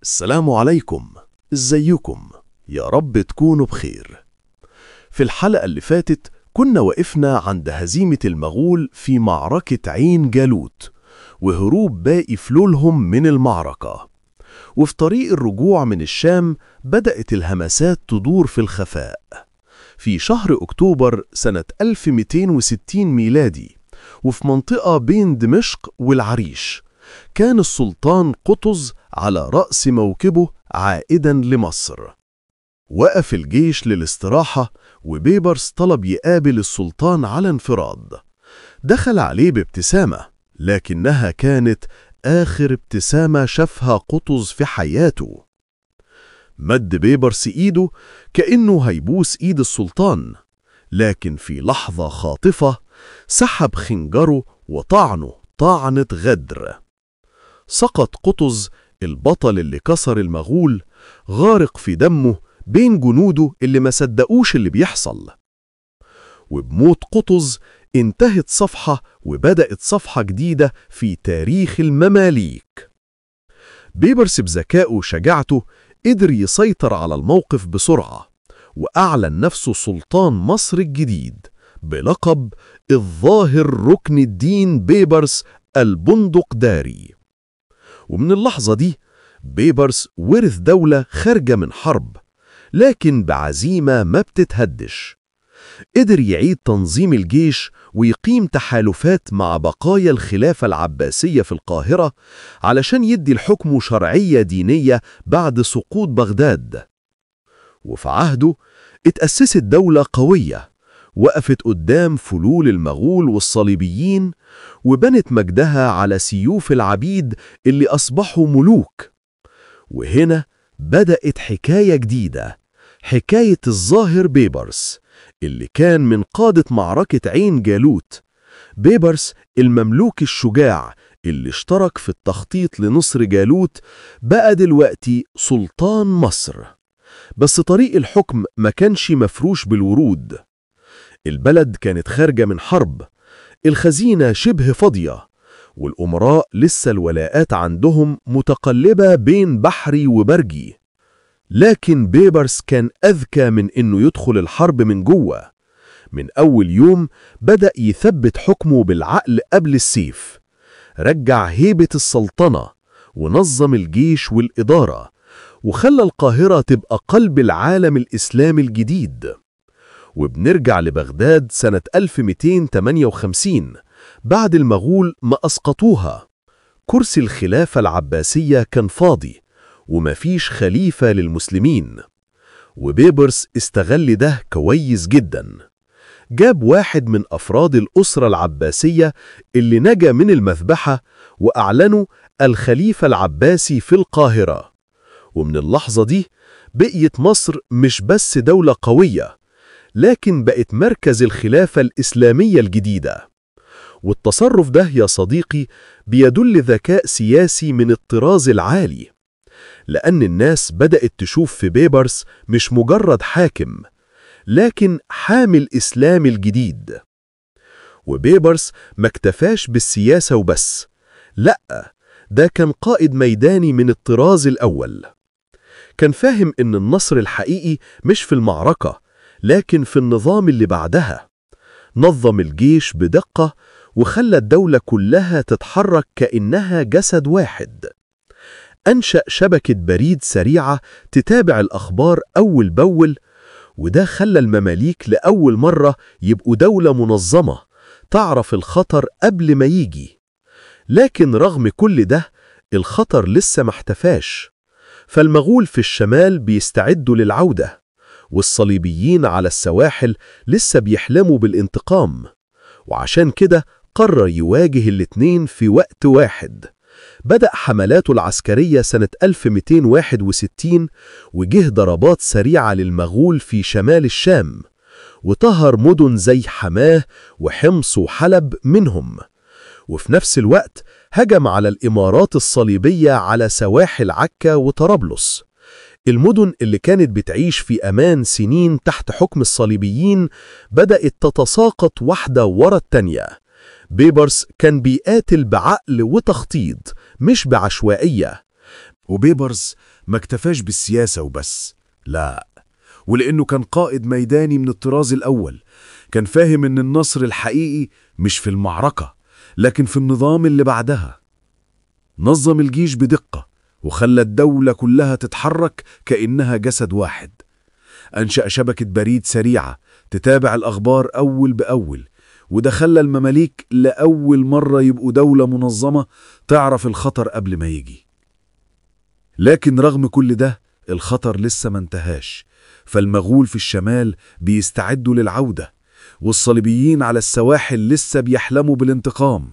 السلام عليكم، ازيكم؟ يا رب تكونوا بخير. في الحلقة اللي فاتت كنا وقفنا عند هزيمة المغول في معركة عين جالوت وهروب باقي فلولهم من المعركة. وفي طريق الرجوع من الشام بدأت الهمسات تدور في الخفاء. في شهر أكتوبر سنة 1260 ميلادي، وفي منطقة بين دمشق والعريش، كان السلطان قطز على رأس موكبه عائدا لمصر. وقف الجيش للاستراحة، وبيبرس طلب يقابل السلطان على انفراد. دخل عليه بابتسامة، لكنها كانت آخر ابتسامة شافها قطز في حياته. مد بيبرس إيده كأنه هيبوس إيد السلطان، لكن في لحظة خاطفة سحب خنجره وطعنه طعنة غدر. سقط قطز، البطل اللي كسر المغول، غارق في دمه بين جنوده اللي ما صدقوش اللي بيحصل. وبموت قطز انتهت صفحة وبدأت صفحة جديدة في تاريخ المماليك. بيبرس بذكائه وشجاعته قدر يسيطر على الموقف بسرعة، وأعلن نفسه سلطان مصر الجديد بلقب الظاهر ركن الدين بيبرس البندقداري. ومن اللحظة دي بيبرس ورث دولة خارجة من حرب، لكن بعزيمة ما بتتهدش. قدر يعيد تنظيم الجيش ويقيم تحالفات مع بقايا الخلافة العباسية في القاهرة علشان يدي الحكم شرعية دينية بعد سقوط بغداد. وفي عهده اتأسست دولة قوية وقفت قدام فلول المغول والصليبيين، وبنت مجدها على سيوف العبيد اللي أصبحوا ملوك. وهنا بدأت حكاية جديدة، حكاية الظاهر بيبرس اللي كان من قادة معركة عين جالوت. بيبرس المملوك الشجاع اللي اشترك في التخطيط لنصر جالوت بقى دلوقتي سلطان مصر. بس طريق الحكم ما كانش مفروش بالورود. البلد كانت خارجة من حرب، الخزينة شبه فاضية، والأمراء لسه الولاءات عندهم متقلبة بين بحري وبرجي. لكن بيبرس كان أذكى من إنه يدخل الحرب من جوه. من أول يوم بدأ يثبت حكمه بالعقل قبل السيف. رجع هيبة السلطنة ونظم الجيش والإدارة، وخلى القاهرة تبقى قلب العالم الإسلامي الجديد. وبنرجع لبغداد سنة 1258 بعد المغول ما أسقطوها. كرسي الخلافة العباسية كان فاضي ومفيش خليفة للمسلمين، وبيبرس استغل ده كويس جدا. جاب واحد من أفراد الأسرة العباسية اللي نجا من المذبحة وأعلنوا الخليفة العباسي في القاهرة. ومن اللحظة دي بقيت مصر مش بس دولة قوية، لكن بقت مركز الخلافة الإسلامية الجديدة. والتصرف ده يا صديقي بيدل ذكاء سياسي من الطراز العالي، لأن الناس بدأت تشوف في بيبرس مش مجرد حاكم، لكن حامي الإسلام الجديد. وبيبرس ما اكتفاش بالسياسة وبس، لأ، ده كان قائد ميداني من الطراز الأول. كان فاهم إن النصر الحقيقي مش في المعركة، لكن في النظام اللي بعدها. نظم الجيش بدقة وخلى الدولة كلها تتحرك كأنها جسد واحد. أنشأ شبكة بريد سريعة تتابع الأخبار أول بأول، وده خلى المماليك لأول مرة يبقوا دولة منظمة تعرف الخطر قبل ما يجي. لكن رغم كل ده الخطر لسه ما احتفاش. فالمغول في الشمال بيستعدوا للعودة، والصليبيين على السواحل لسه بيحلموا بالانتقام. وعشان كده قرر يواجه الاتنين في وقت واحد. بدأ حملاته العسكرية سنة 1261، وجه ضربات سريعة للمغول في شمال الشام، وطهر مدن زي حماه وحمص وحلب منهم. وفي نفس الوقت هجم على الإمارات الصليبية على سواحل عكا وطرابلس، المدن اللي كانت بتعيش في أمان سنين تحت حكم الصليبيين بدأت تتساقط واحدة ورا التانية. بيبرس كان بيقاتل بعقل وتخطيط مش بعشوائية. وبيبرس ما اكتفاش بالسياسة وبس، لا، ولأنه كان قائد ميداني من الطراز الأول، كان فاهم إن النصر الحقيقي مش في المعركة، لكن في النظام اللي بعدها. نظم الجيش بدقة وخلى الدولة كلها تتحرك كأنها جسد واحد. أنشأ شبكة بريد سريعة تتابع الأخبار أول بأول، وده خلى المماليك لأول مرة يبقوا دولة منظمة تعرف الخطر قبل ما يجي. لكن رغم كل ده الخطر لسه ما انتهاش، فالمغول في الشمال بيستعدوا للعودة، والصليبيين على السواحل لسه بيحلموا بالانتقام،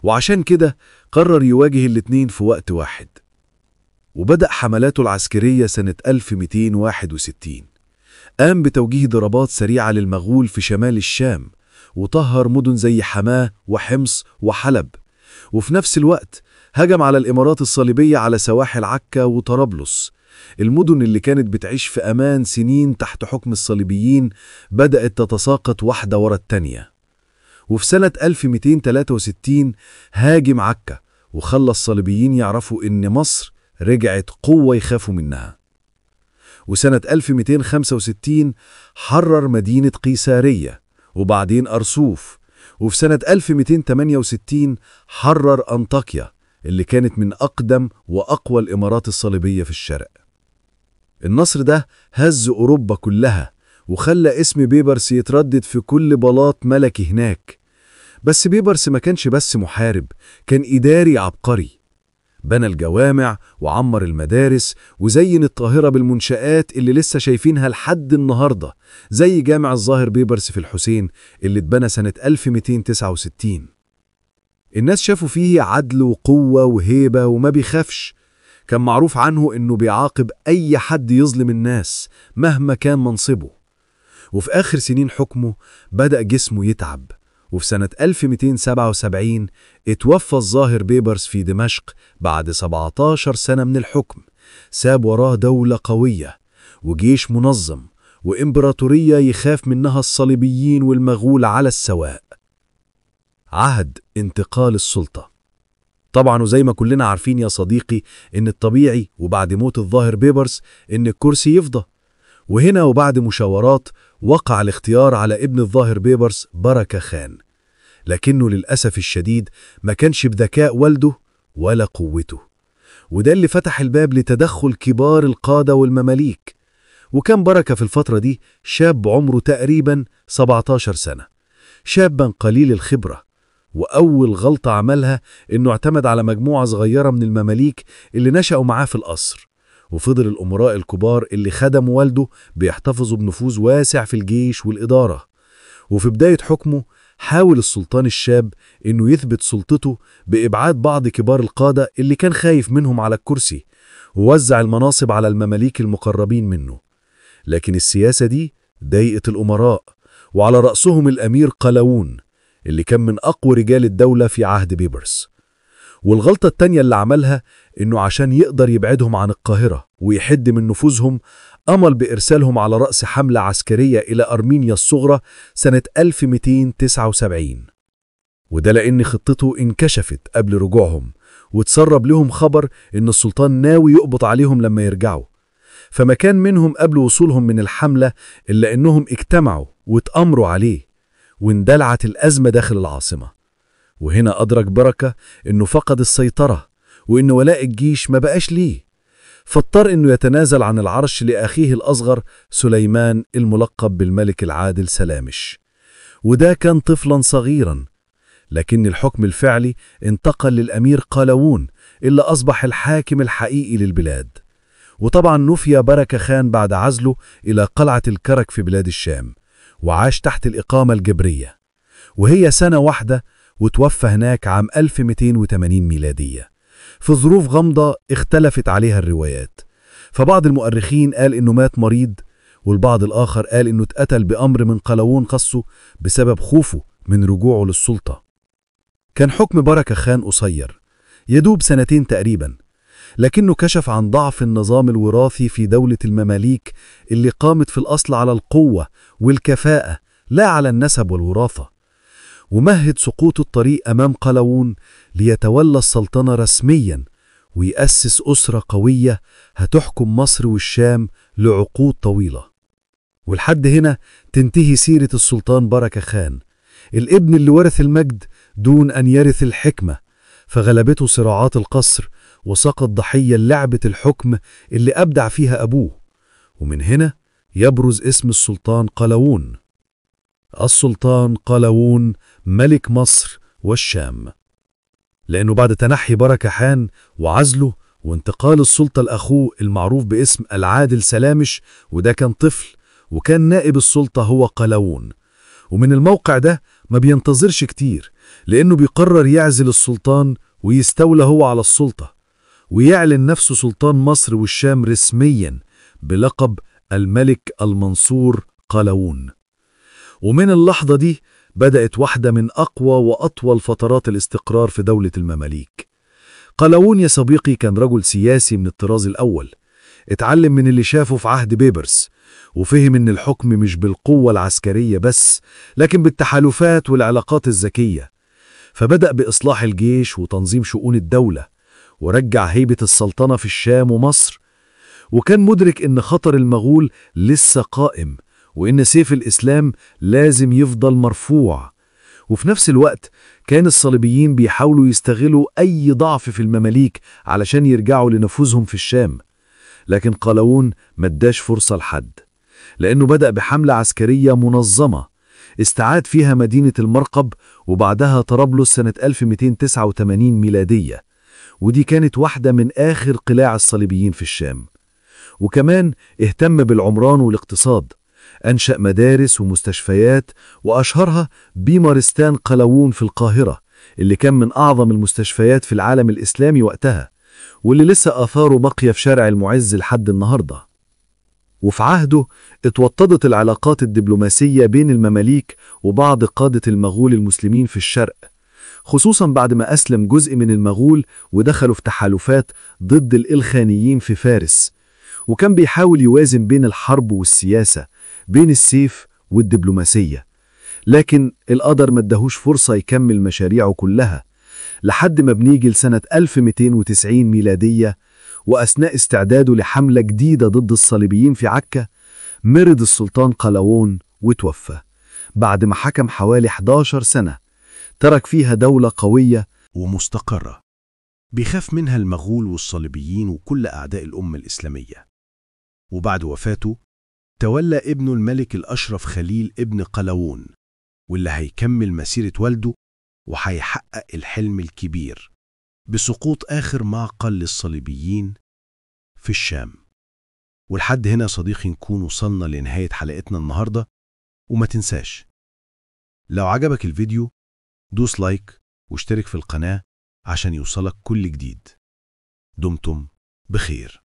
وعشان كده قرر يواجه الاتنين في وقت واحد. وبدأ حملاته العسكرية سنة 1261. قام بتوجيه ضربات سريعة للمغول في شمال الشام، وطهر مدن زي حماة وحمص وحلب، وفي نفس الوقت هجم على الإمارات الصليبية على سواحل عكا وطرابلس. المدن اللي كانت بتعيش في أمان سنين تحت حكم الصليبيين بدأت تتساقط واحدة ورا التانية. وفي سنة 1263 هاجم عكا وخلى الصليبيين يعرفوا إن مصر رجعت قوة يخافوا منها. وسنة 1265 حرر مدينة قيسارية وبعدين أرسوف، وفي سنة 1268 حرر أنطاكيا اللي كانت من أقدم وأقوى الإمارات الصليبية في الشرق. النصر ده هز أوروبا كلها وخلى اسم بيبرس يتردد في كل بلاط ملكي هناك. بس بيبرس ما كانش بس محارب، كان إداري عبقري. بنى الجوامع وعمر المدارس وزين القاهرة بالمنشآت اللي لسه شايفينها لحد النهاردة، زي جامع الظاهر بيبرس في الحسين اللي اتبنى سنة 1269. الناس شافوا فيه عدل وقوة وهيبة وما بيخافش. كان معروف عنه إنه بيعاقب أي حد يظلم الناس مهما كان منصبه. وفي آخر سنين حكمه بدأ جسمه يتعب، وفي سنة 1277 اتوفى الظاهر بيبرس في دمشق بعد 17 سنة من الحكم. ساب وراه دولة قوية وجيش منظم وإمبراطورية يخاف منها الصليبيين والمغول على السواء. عهد انتقال السلطة. طبعا وزي ما كلنا عارفين يا صديقي إن الطبيعي وبعد موت الظاهر بيبرس إن الكرسي يفضى، وهنا وبعد مشاورات وقع الاختيار على ابن الظاهر بيبرس بركة خان، لكنه للأسف الشديد ما كانش بذكاء والده ولا قوته، وده اللي فتح الباب لتدخل كبار القادة والمماليك. وكان بركة في الفترة دي شاب عمره تقريبا 17 سنة، شابا قليل الخبرة، وأول غلطة عملها إنه اعتمد على مجموعة صغيرة من المماليك اللي نشأوا معاه في القصر، وفضل الأمراء الكبار اللي خدموا والده بيحتفظوا بنفوذ واسع في الجيش والإدارة. وفي بداية حكمه حاول السلطان الشاب إنه يثبت سلطته بإبعاد بعض كبار القادة اللي كان خايف منهم على الكرسي، ووزع المناصب على المماليك المقربين منه. لكن السياسة دي ضايقت الأمراء، وعلى رأسهم الأمير قلاوون اللي كان من أقوى رجال الدولة في عهد بيبرس. والغلطة التانية اللي عملها إنه عشان يقدر يبعدهم عن القاهرة ويحد من نفوذهم، أمر بإرسالهم على رأس حملة عسكرية إلى أرمينيا الصغرى سنة 1279. وده لأن خطته انكشفت قبل رجوعهم، وتسرب لهم خبر إن السلطان ناوي يقبض عليهم لما يرجعوا. فما كان منهم قبل وصولهم من الحملة إلا إنهم اجتمعوا واتأمروا عليه، واندلعت الأزمة داخل العاصمة. وهنا أدرك بركة إنه فقد السيطرة، وإن ولاء الجيش ما بقاش ليه، فاضطر إنه يتنازل عن العرش لأخيه الأصغر سليمان الملقب بالملك العادل سلامش، وده كان طفلا صغيرا. لكن الحكم الفعلي انتقل للأمير قلاوون اللي أصبح الحاكم الحقيقي للبلاد. وطبعا نفي بركة خان بعد عزله إلى قلعة الكرك في بلاد الشام، وعاش تحت الإقامة الجبرية، وهي سنة واحدة، وتوفى هناك عام 1280 ميلادية في ظروف غامضة اختلفت عليها الروايات. فبعض المؤرخين قال إنه مات مريض، والبعض الآخر قال إنه اتقتل بأمر من قلاوون قصه بسبب خوفه من رجوعه للسلطة. كان حكم بركة خان قصير، يدوب سنتين تقريبا، لكنه كشف عن ضعف النظام الوراثي في دولة المماليك اللي قامت في الأصل على القوة والكفاءة لا على النسب والوراثة، ومهد سقوط الطريق أمام قلاوون ليتولى السلطنة رسميا ويأسس أسرة قوية هتحكم مصر والشام لعقود طويلة. ولحد هنا تنتهي سيرة السلطان بركة خان، الابن اللي ورث المجد دون أن يرث الحكمة، فغلبته صراعات القصر وسقط ضحية لعبة الحكم اللي أبدع فيها أبوه. ومن هنا يبرز اسم السلطان قلاوون. السلطان قلاوون ملك مصر والشام، لأنه بعد تنحي بركة خان وعزله وانتقال السلطة لأخوه المعروف باسم العادل سلامش، وده كان طفل وكان نائب السلطة هو قلاوون. ومن الموقع ده ما بينتظرش كتير، لأنه بيقرر يعزل السلطان ويستولى هو على السلطة، ويعلن نفسه سلطان مصر والشام رسميا بلقب الملك المنصور قلاوون. ومن اللحظة دي بدأت واحدة من أقوى وأطول فترات الاستقرار في دولة المماليك. قلاوون يا صديقي كان رجل سياسي من الطراز الأول، اتعلم من اللي شافه في عهد بيبرس، وفهم إن الحكم مش بالقوة العسكرية بس، لكن بالتحالفات والعلاقات الذكية. فبدأ بإصلاح الجيش وتنظيم شؤون الدولة، ورجع هيبة السلطنة في الشام ومصر. وكان مدرك إن خطر المغول لسه قائم، وإن سيف الإسلام لازم يفضل مرفوع. وفي نفس الوقت كان الصليبيين بيحاولوا يستغلوا أي ضعف في المماليك علشان يرجعوا لنفوذهم في الشام. لكن قلاوون ما اداش فرصة لحد، لأنه بدأ بحملة عسكرية منظمة استعاد فيها مدينة المرقب وبعدها طرابلس سنة 1289 ميلادية، ودي كانت واحدة من آخر قلاع الصليبيين في الشام. وكمان اهتم بالعمران والاقتصاد، أنشأ مدارس ومستشفيات، وأشهرها بيمارستان قلاوون في القاهرة اللي كان من أعظم المستشفيات في العالم الإسلامي وقتها، واللي لسه آثاره باقية في شارع المعز لحد النهاردة. وفي عهده اتوطدت العلاقات الدبلوماسية بين المماليك وبعض قادة المغول المسلمين في الشرق، خصوصا بعد ما أسلم جزء من المغول ودخلوا في تحالفات ضد الإلخانيين في فارس. وكان بيحاول يوازن بين الحرب والسياسة، بين السيف والدبلوماسية، لكن القدر ما اداهوش فرصة يكمل مشاريعه كلها، لحد ما بنيجي لسنة 1290 ميلادية، وأثناء استعداده لحملة جديدة ضد الصليبيين في عكا، مرض السلطان قلاوون وتوفى بعد ما حكم حوالي 11 سنة ترك فيها دولة قوية ومستقرة بيخاف منها المغول والصليبيين وكل أعداء الأمة الإسلامية. وبعد وفاته تولى ابنه الملك الأشرف خليل ابن قلاوون، واللي هيكمل مسيرة والده وهيحقق الحلم الكبير بسقوط آخر معقل للصليبيين في الشام. ولحد هنا صديقي نكون وصلنا لنهاية حلقتنا النهاردة. وما تنساش لو عجبك الفيديو دوس لايك واشترك في القناة عشان يوصلك كل جديد. دمتم بخير.